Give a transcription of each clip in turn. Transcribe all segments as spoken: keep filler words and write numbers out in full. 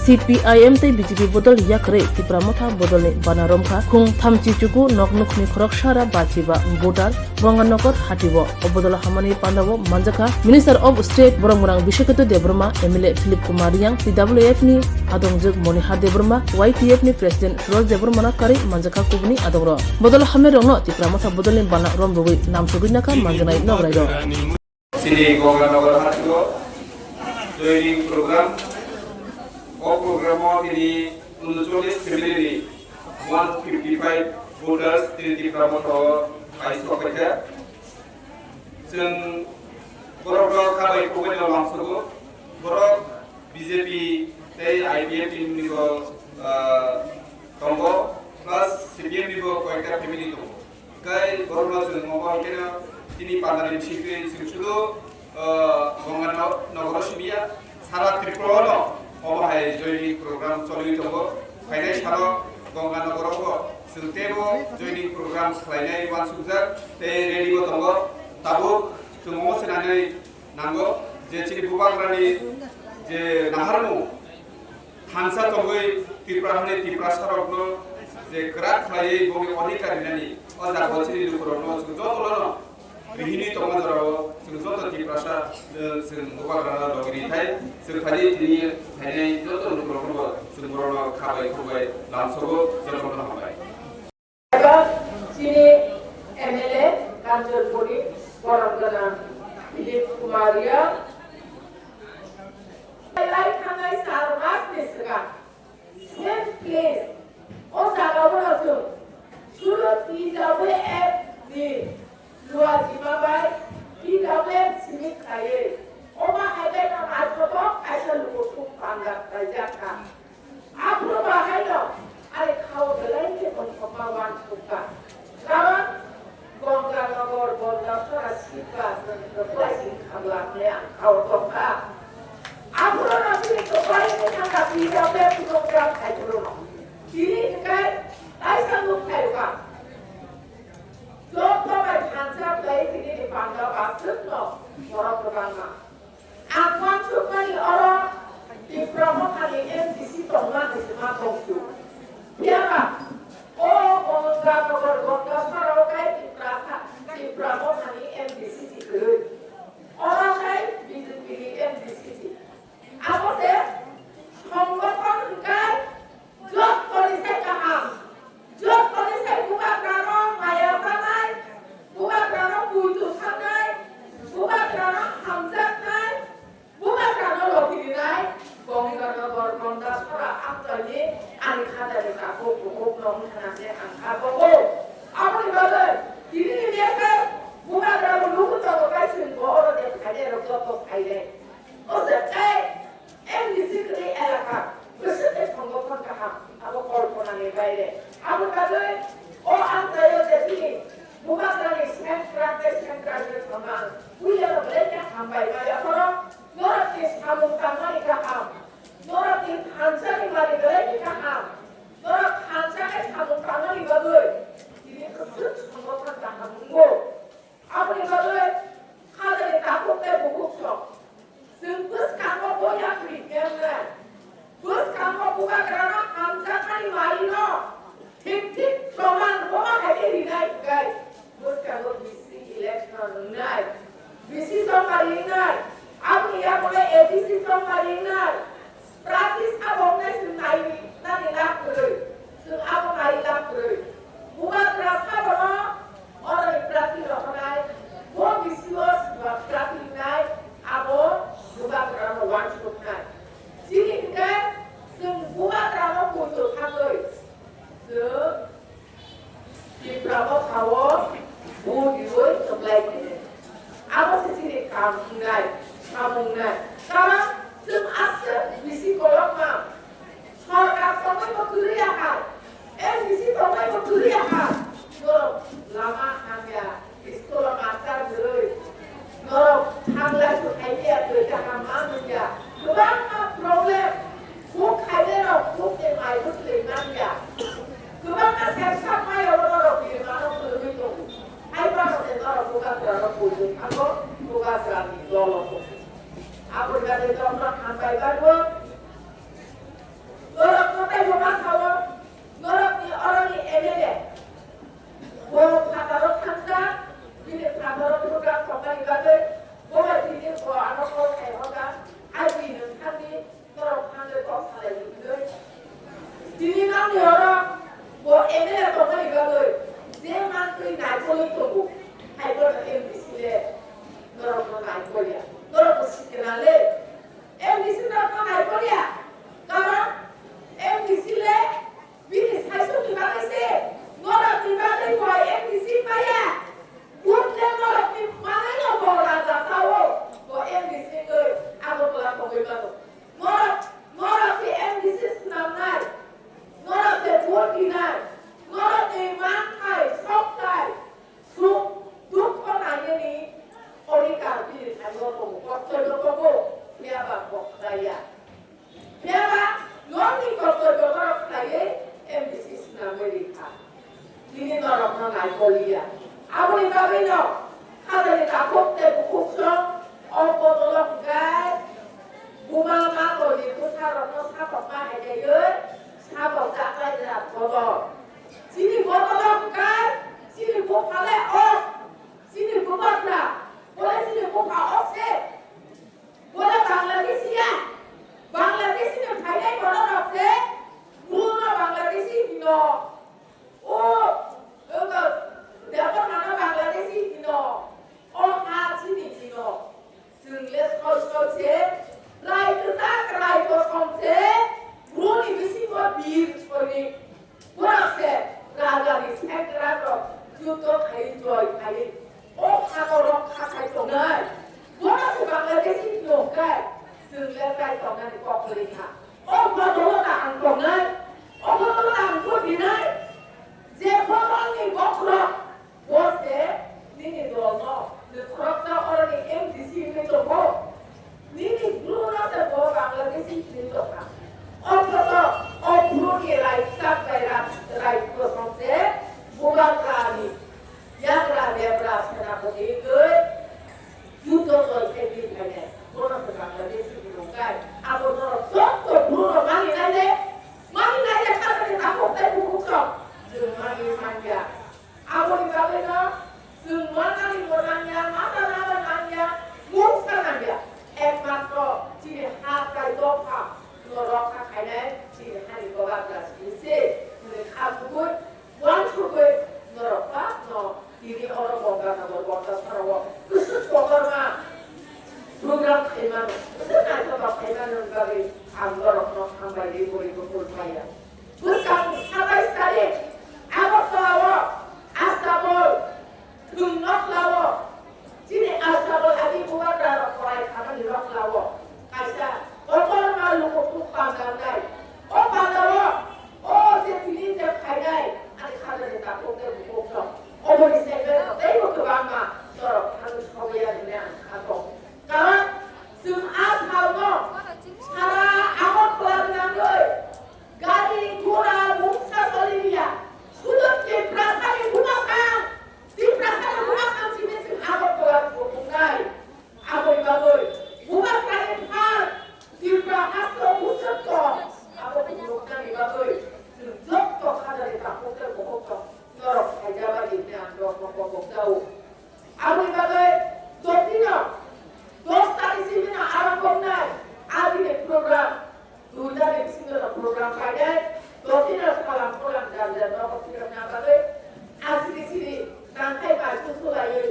C P I M tei B J P bodol yakarwi Tipra Motha bodolni bana romkha khung thamchi chuku nok nukhni khoroksa ra bachiba voter Gonganagar hatio. O bodol hamani pandao manjakha Minister of State Boromgwrang Biswaketu Debbarma, M L A Philip Kumar Riyang, P W F ni adongjwk Monihar Debbarma, Y T F ni President Suraj Debbarmano karwi manjakha kubuni adongrok. Bodol hamnairokno Tipra Motha bodolni bana romrwgwi namsogwi nakha manjaknai nograirok. Chini Gonganagar hatio joining program. O program o tini uncholish family ni one fifty five voters tini Tipra Motha o pai sok paikha. Chwng borok no kha bai kubui no lamsogo. Borok B J P tei I P F T ni bo, ah, tongo, plus C P M ni bo koyekta family tongo. Kai borok no chwng omo hai kheno tini pandani bisingtwi chwng sudu, ah, Gonganagar o simiya, sara Tripura o no omo hai joining program choliwi tongo. Phainai salo Gonganagar o bo chwng teibo joining program khlainai uansukjak tei ready bo tongo. Tabuk chwng omo swnamwi nango je chini bubagrani je naharmung thansa tongwi Tripura hani Tiprasarokno je kwrak khlaiwi bongni odhikar rinani o jaga o chini lukurokno chwng jotono rihini tongma jorao chwng joto Tiprasa, eh, chwng bubagrano logi rithai chwng phaidi tini phainai joto lukurokno chwng borokno kha bai khuk bai lamsogo jotono hambai. Chini M L A Kanchanpuri borok gwnang Dilip Kumar Riyang. Lai thangnai char mas ni swkang same place o jaga o no chwng suro T W F ni luajima bai T W F simi khlaiwi omo hai bai no naithotok kaisa lukuthum panjak khlaijak kha. Aphuru bahaino ani khao belai khe tongthokma uansukha. Karon Gonganagar Gandasora Sibra chwng kwplai sing khamlak hwnwi ang khao tongkha. Aphuru no chini kwplai wngwi thangkha P W F program khai phuru no. Tini hwnkhe kaisa nuk khairokha. Joto bai thansa khlai tini ni panda o aswk no borok kwbangma. Ang uansukmani oro Tipra Mothani M D C tongma hinwi ma tongsu. Phiyaba o Gonganagar Gandasora o kai Tipra, Tipra Mothani M D C si kwrwi. Oro kai B J P ni M D C si. Abo se songothon hwnkhe Jottoni sai kaham, jottoni sai bubagrano maya sanai, bubagrano buitu sanai, bubagrano hamjaknai, bubagrano logirinai, Gonganagar Gandasora amchaini ani khajani takhuk bukhuk no wngkha na se ang kha tongo. Aboni bagwi tini ni message bubagrano lugu tongo kai chwng bo oro de phainai rok joto phainai. O se kai M D C kwrwi elaka, bwswk khe songothon kaham, abo kolponani baire. Aboni bagwi o amchaio je bini bubagrani central tei central ni thangma ang puilano belai khe hambai maya phoro, norokni samung tangmani kaham, norokni thansa ni mani belai khe kaham, norok thansa khe samung tangmani bagwi tini bwswk songothon kaham wngo. Aboni bagwi khajani takhuk tei bukhuk sok. Chwng bwskango boya kwrwi khe wngnai. Bwskango bubagrano hamjakmani malino thik thik proman boma hai khe rinai hwnkhe bwskango B C election wngnai. B C chongmari wngnai. Aboni yagulo A D C chongmari wngnai. Practice abo wngnai chwng nai nani lak kwrwi. Chwng abo nai lak kwrwi. Bubagra sabono oroni practice rohornai. Aboni bagwino hajani takhuk tei bukhuk song o bodolo hwnkhe buma matoni bwsarokno sakhokma haidaiwi sakhok chaklai jat bodol. Chini bodolo hwnkhe chini buphale o, chini bubagra, bole chini bupha o se. Bono Bangladeshi ya. Bangladeshi ni phainai borok rok se Bruno Bangladeshi hino. O, o, Debbarmano Bangladeshi hino. O ha chini hino. Chwng le soi soi se, rai kwchak, rai kosom se, Bruni bisingo bir soi ni. Borok se raja ni sengkrak rok judo khai joi khai o phato rok kha khai tongnai. Borok se Bangladeshi nongkhai chwng le tai tongnani kok kwrwi kha. O phato rok ang tongnai, o phato rok ang phurinai. Je phato ni bokhorok Bo se nini dolno, nini khoroksa oroni M D C wngwi tongo. Nini bwrwino se bo Bangladeshi wngwi tongkha. Othocho o bwrwni raisa bai ra-, rai kosom se bubagrani yagra debra senapati wngwi judo joi khe bini phainai. Bono se Bangladeshi wngwi tongkha. Abo norok joto bwrwino maninai le, maninai le kha khe takhuk tei bukhuk sok. Chwng mani manya. Aboni bagwino chwng manani bo nangya, ma sanani bo nangya, mungsa nangya. Ekmatro chini ha tai dopha no rokha khainai chini hani bubagra simi se, hwnwi kha sugwi, uansugwi norok ba no tini oro Ganga Nagar Bonta Sara o kwswk kotorma program khaimano, kwswk naithotok khaimano bagwi ang norokno hambai rwi bo rwi bo khulpaiya. Bwskang satais tarik Agartala o Astabol thwng nokla o chini Astabol agi bubagra rok korai khamani nokla o kaisa kotorma lukuphuk panda wngnai. O panda o o je tini je phainai ani khajani takhuk tei bukhuk rok oboni sengkrak teibo kwbangma norok thangwi soboya hwnwi ang kha tongo. Karon chwng a salno sara Agartala rwnangwi gari, gura, mungsa soliliya. Sudu Tiprasani bubagra, Tiprasani bubagra simi chwng Agartala kuthumnai. Aboni bagwi bubagrani phar Tipra hasteo bwswk tong, abo phunuknani bagwi chwng joto khajani takhuk tei bukhuk rok norok phaijak bai hwnwi ang norokno kobok jao. Aboni bagwi jotino dos tarikh simi no arambo wngnai abini program, duita ni bisingo no program painai, jotino salam kolam jar jar nogo phirokna bagwi asri siri tangkhai bai kusulaiwi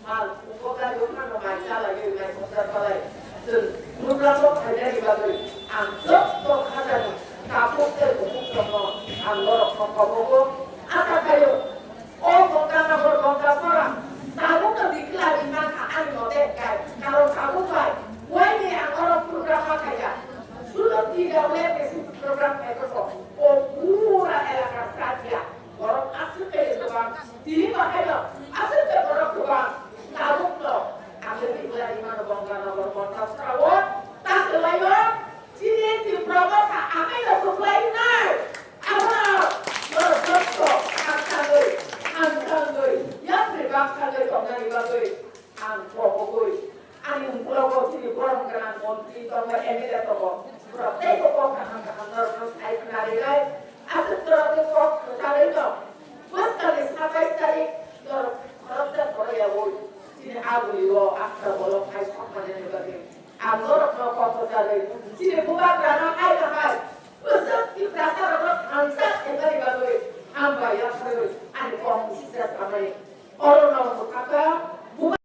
mal thumgo gari o phano mai chalaiwi mai sanjar palai. Chwng program o phainani bagwi ang joto khajani takhuk tei bukhuk rokno ang norokno kobogo. Asa khaio. O Ganga Nagar Bonta Sara tabukno declare wngkha ani mote hwnkhe, karon tabuk bai uaini ang oro program ma khaikha. Sulo T W F S program khaikha kho. O pura elaka satya borok aswk khe kwbang. Tini bahaino aswk khe borok kwbang. Tabukno ang declare wngmano Ganga Nagar Bonta Sara o ta kwlaio. Chini Tripura bwsa ahaino kwplai wngnai. Abono norok joto hamsagwi, hamsagwi, yapri baksagwi tongnani bagwi ang kobogwi, ani ukologo chini borom gwnang montri tongo, M L A tongo, borok teibo kok kaham kaham norokno sai khna rinai. Aswk norokni kok kwcharwi no bwskangni satais tarik norok khoroksa khoroya wi chini agulio aksa bolong hai sokmanani bagwi. Ang norokno kok kwcharwi chini bubagrano hai no hai bwswk Tiprasarokno thansa khaimani bagwi hambai yapharwi ani kok kisa samani